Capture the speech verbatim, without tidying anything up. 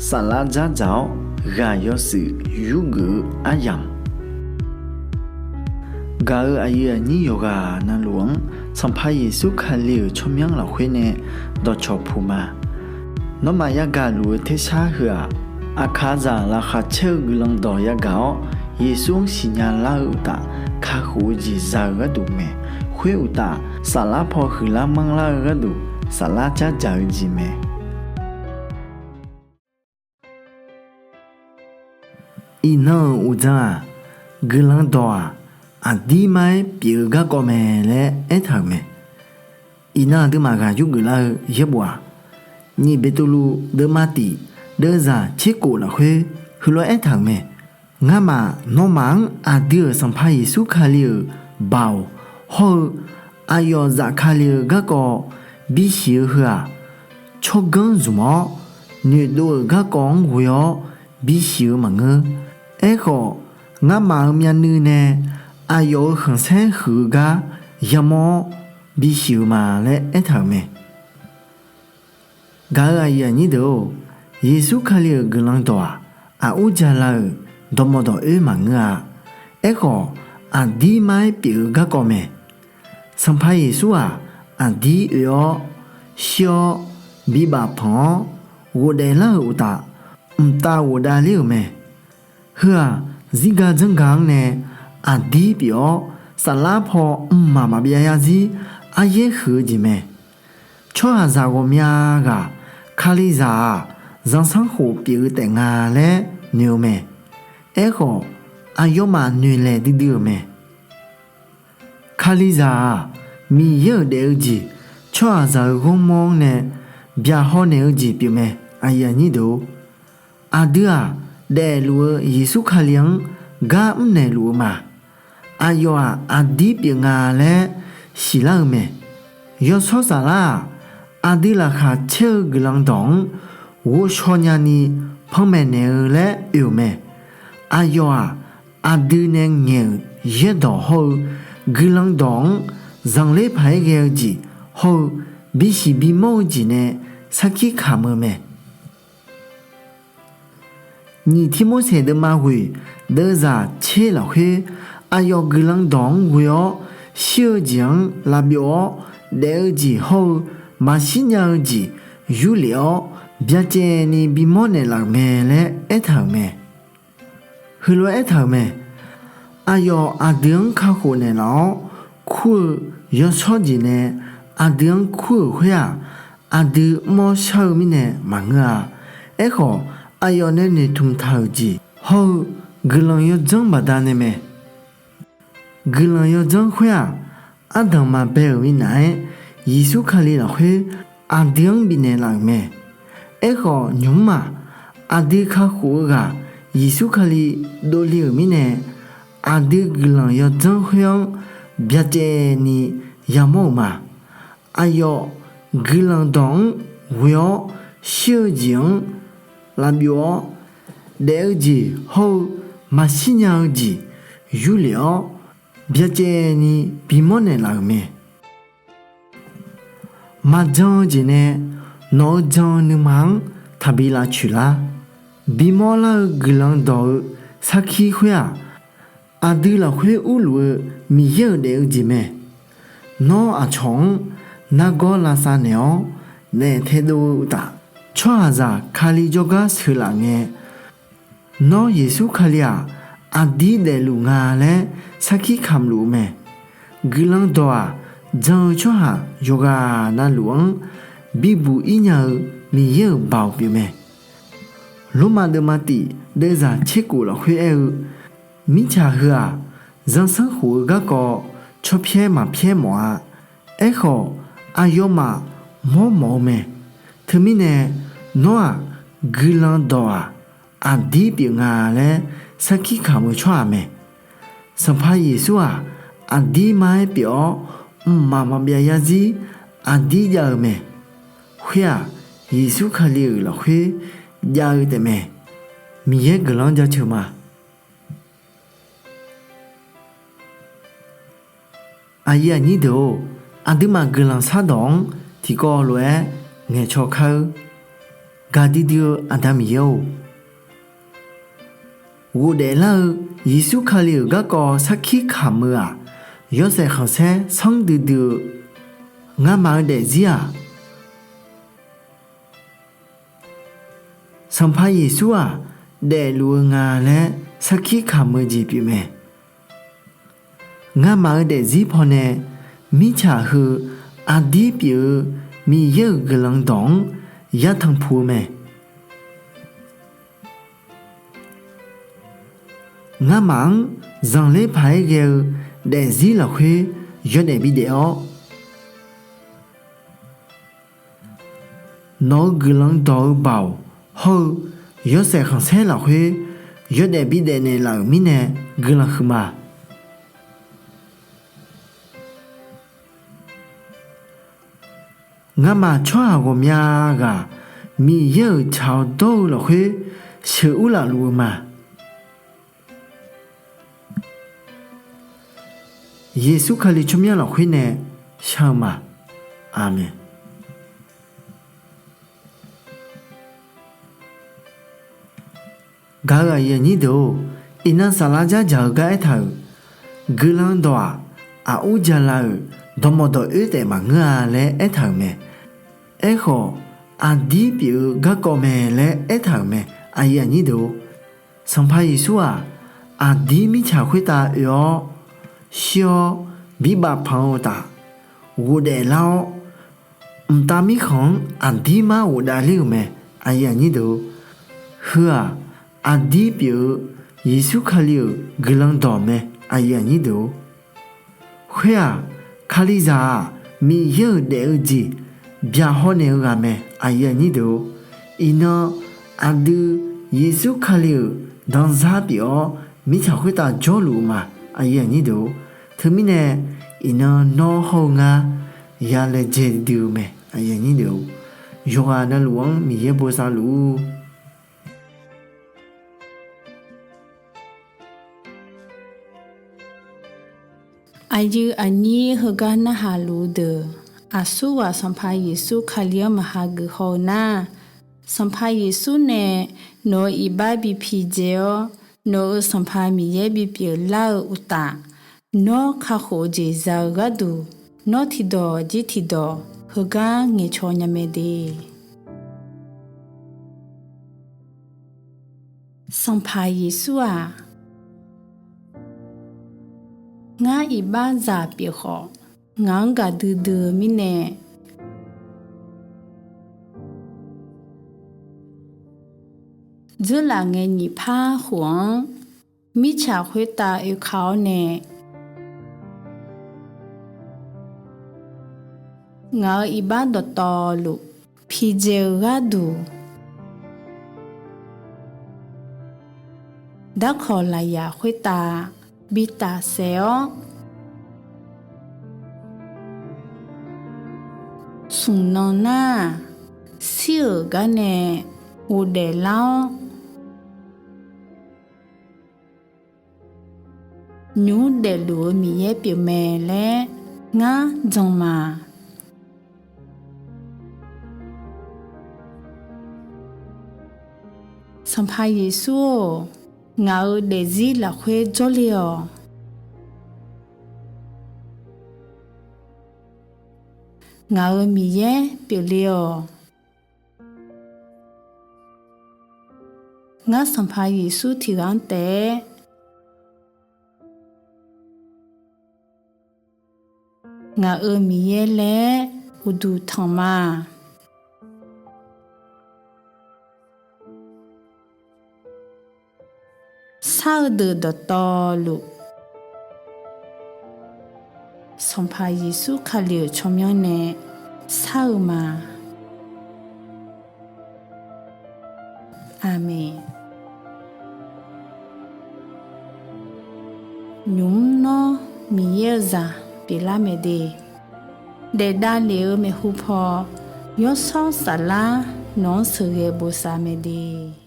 Saflar dzardzaq-awr ghaq yawshuif yurgeuf-eu aryamq, gaq-euq aqyuif aqnyir yawqghaq navluf-anr Sanqpaq Yeqsur Kali-euq tsawrmyanr lafkhoer nae dawqcawq puq ma. Nawmaf yagaq luf-eu tersar heu-aq, aqkaqzaq laqkhaq caer-eu guiqlanq dawq yagaq-awr, Yeqsur-anr siqnya lar-eu uqtaf, kakhof-eu jeq za-eu gharduq mae. Khoer uqtaf, saflar paw huiqlar manrlar-eu gharduq, saflar dzardzaq-eu jeq mae. Iqnan-euq uqdzan-aq, guiqlanq dawq-aq, aqdir mar-aer pyeuf-eu garkawv mae laer aertaq-euq mae. Iqnan aqduimaf ghaq yurgeuf lar-eu yaerbof-aq, nyiq Beqtuvluv deuvma tiq deuvzaq tserkof lafkhoer heulof-aer aertaq-euq mae. Ngamaf nawmaf-anr aqdui-euq Sanqpaq Yeqsur Kali-euq baoq hawr-eu aqyawf zafkale-eu garkawv bisiq-eu heu-aq, tsawrganr zmq-awr noeqdov-euq garkawv-anr ghoe-awr bisiq-eu maqngeur. Aerkhawf, ngamaf-euq myavnuiv nae aqyawf-euq khanqsaer huiq-eu gar yamawr-awr bisiq-eu ma laer aertaq-euq mae. Gaq-euq aqyuif aqnyir deuq-or, Yeqsur Kali-euq guiqlanq dawq-aq, aqur ja lar-euq dawqmawq dawq oer maqngeur-a. Aerkhawf, aqdir mar-aer pyeuf-eu garkawv mae. Sanqpaq Yeqsur-aq, aqdir oe-awr, shir-awr, bibaf panq-awr, ghofdaef lar-euq uqtaf, mqtav ghofdav ler-euq mae. Heu-aq, zirga janrga-anr nae aqdir pyeuf-awr, saflar paw mqmaq maqbyav yarzir aryaer huiq-eu jeq mae. Tsawrhaqzaq ghawqmya ghaq, Kalizaq-aq, zanrsanrkhof pyeuf-eu taef nga laer noeq-eu mae. Aerkhawf, aqyawfmaf noeqlaeq duidui-euq mae. Kalizaq-aq, Miqyaer-euq daef-eu jeq tsawrhaqzaq-euq ghawrmawr-anr nae byaqhaw naeq-eu jeq pyeufmae. Aqdui-aq, daefluf-eu Yeqsur Kali-anr gar mrnaeq luf-eu ma. Aqyawf-aq, aqdir pyeuf nga laer siqlar-eu mae. Yawshawr Saflar-aq, aqdui laqkhaq caer-eu guiqlanq dawq-anr ghovshaw nyani panmaeq naeq-eu laer oe-euq mae. Aqyawf-aq, aqdui nae ngaeq-euq yaerdawq hawr-eu guiqlanq dawq-anr zanqler paq-aer ghae-eu jeq hawr-eu bisiq bimawr-eu jeq nae sarkir kamq-eu mae. Nyiq Tirmorseq deuvma ghoeq deuvzaq tser lafkhoer, aqyawf guiqlanq dawq-anr ghoe-awr shir-eu jeq-anr lavbyov-awr, daef-eu jeq hawr-eu maqshir nya-eu jeq yurlef-awr, byacaevni bimawr naeqlaf-euq mae laer aertaq-euq mae. Heulof-aer aertaq-euq mae. Aqyawf aqdui-anr kakhof naeqlaf-awr kur-eu yawshawr jeq nae aqdui-anr kur-euq khoer-aq, aqdui mr-awr shar-eu mirnae maqngeur-a. Aerkhawf, aqyawf nae noeqtmq taq-euq jeq hawr-eu guiqlanq yawdzanr baqdanae mae. Guiqlanq yawdzanr khoer-aq, ardanq maqbae-euq minav-aer Yeqsur Kali lafkhoer aqdui-anr bifnaeq laf-euq mae. Aerkhawf, nymq-mr-aq, aqdui kakhof-eu ghaq Yeqsur Kali dovle-euq mirnae, aqdui guiqlanq yawdzanr khoer-anr byacaevni yamawr-euq ma. Aqyawf guiqlanq dawq-anr ghoe-awr shir-eu jeq-anr lavbyov-awr, daef-eu jeq hawr-eu maqshir nya-eu jeq yurlef-awr, byacaevni bimawr naeqlaf-euq mae. Maqjan-eu jeq nae nawq-eu jan-eu nuima-anr taqbi lavcoeq lar. Bimawr lar-eu guiqlanq dawq-eu sarkir khoer-aq, aqdui lafkhoer urluf-eu Miqyaer-euq daef-eu jeq mae. Nawr aqcawq-anr nargawr lavsav naeq-awr naef taedov-eu uqtaf, tsawrhaqzaq Kali jawrgar sheuqlaf ngae, Nawr Yeqsur Kali-aq, aqdir daefluf nga laer sarkir kamq luf-eu mae. Guiqlanq dawq-aq, jan-eu tsawrhaq yawqghaq navluf-anr bibuq-ir nya-eu Miqyaer-euq baoq pyeufmae. Lormav deuvma tif deuvzaq tserkhof lafkhoer aer-eu, mirtsaq heu-aq, zanrsanrkhof-eu garkawv tsawrpyaer maqpyaer mawf-a. Aerkhawf, aqyawfmaf mawrmawf-eu mae. Teumirnae, nawr-aq, guiqlanq dawq-aq, aqdir pyeuf nga laer sarkir kamq-eu tsawrhaq mae. Sanqpaq Yeqsur-aq, aqdir mar-aer pyeuf-awr, mqmaq maqbyav yarzir aqdir jav-eu mae. Khoer-aq, Yeqsur Kali-euq lafkhoer jav-eu taefmae. Miqyaer guiqlanq-anr jaceuq ma. Aqyuif aqnyir deuq-or, aqduimaf guiqlanq shardawq-anr tiqkawv lof-aer ngaeqcaw kar-eur. Gaqdui dui-eu Aqda Miqyaer-or, ghofdaef lar-eu Yeqsur Kali-euq garkawv sarkir kamq-eu-aq, yawshaef khanqsaer sanr duidui-eu ngamaf-eu daefzir-aq, Sanqpaq Yeqsur-aq daefluf-eu nga laer sarkir kamq-eu jeq pyeufmae. Ngamaf-eu daefzir pawnae mirtsaq heu aqdir pyeuf-eu Miqyaer-euq guiqlanq dawq-anr yatanq puq-eu mae. Ngamaf-anr zanqler paq-aer ghae-eu daefzir lafkhoer yawdaef bidaef-awr, nawq-eu guiqlanq dawq-eu baoq hawr-eu yawshaef khanqsaer lafkhoer yawdaef bidaef naeqlaf-euq mirnae guiqlanq huiqma. Ngamaf tsawrhaq ghawqmya ghaq Miqyaer-euq tsaq-awr dawr-eu lafkhoer sheuqur laf luf-eu ma. Yeqsur Kali tsawrmyanr lafkhoer nae shar-eu ma. Aqmeq. Gaq-eu aqyuif aqnyir deuq-or, iqnan saflar dzardzaq-eu gar aertaq-euq, guiqlanq dawq-aq, aqur jala-euq dawqmawq dawq oer taef maqngeur-a laer aertaq-euq mae. Aerkhawf, aqdir pyeuf-eu garkawv mae laer aertaq-euq mae. Aqyuif aqnyir deuq-or, Sanqpaq Yeqsur-aq, aqdir mirtsaq khoertav oe-awr, shir-awr, bibav panq-eu uqtaf, ghofdaef lar-awr, mqtav mirkhanq-anr aqdirmar ghofdav ler-euq mae. Aqyuif aqnyir deuq-or, heu-aq, aqdir pyeuf-eu Yeqsur Kali-euq guiqlanq dawq mae. Aqyuif aqnyir deuq-or, khoer-aq, Kalizaq-aq, Miqyaer-euq daef-eu jeq byaqhaw naeq-eu ghaq mae. Aqyuif aqnyir deuq-or, iqnan aqdui Yeqsur Kali-euq danzar pyeuf-awr mirtsaq khoertav jawrluf-eu ma. Aqyuif aqnyir deuq-or, teumirnae iqnan nawr hawr-eu ngar ya laejae duidui-eu mae. Aqyuif aqnyir deuq-or, yawqghaq navluf-anr Miqyaer bosav luf-ur. Aqyuif aqnyir heugar narhaq luf-eu deuq, aqsurghaq Sanqpaq Yeqsur Kali-anr maqha geuf haw-eu nar, Sanqpaq Yeqsur nae nawq-euq iqbax bi pidzae-awr, nawq-euq Sanqpaq Miqyaer bipyeuf lar-eu uqtaf, nawr kakhof-eu jeq za-eu gharduq, nawr tiqdawq jir tiqdawq heugar ngaeqcaw nya mae de. Sanqpaq Yeqsur-aq, ngar iqbaxzaq pyeuf khawf, ngaq-anr gaqdui dui-eu mirnae, dzeurlaf ngae nyiq par khof-anr mirtsaq khoertav oeka-awr nae, ngaq-euq iqbax dawqtawvluf pidzae-eu gharduq, darkawq lafyaq khoertav bi tafsaef-awr, smq nan nar-aq, shir-euq gar nae ghofdaef lar-awr, nymq mr daefluf-eu Miqyaer pyeufmae laer ngar jan ma. Sanqpaq Yeqsur-or, ngaq-euq daefzir lafkhoer jawrle-awq. Ngaq-euq Miqyaer pyeufle-awq. Ngar Sanqpaq Yeqsur tiqghaq-anr taef-aer ngaq-euq Miqyaer laer uqduq tanq ma. Shar-eu deuq dawqtawvluf, Sanqpaq Yeqsur Kali-euq tsawrmyanr nae shar-eu ma. Aqmeq. Nymq mr nawr Miqyaer-eu zaq pyeuflar mae de. Daef davlef-eu maeqhu paw, Yawshawr Saflar nawq-anr sheuqghae bosav mae de.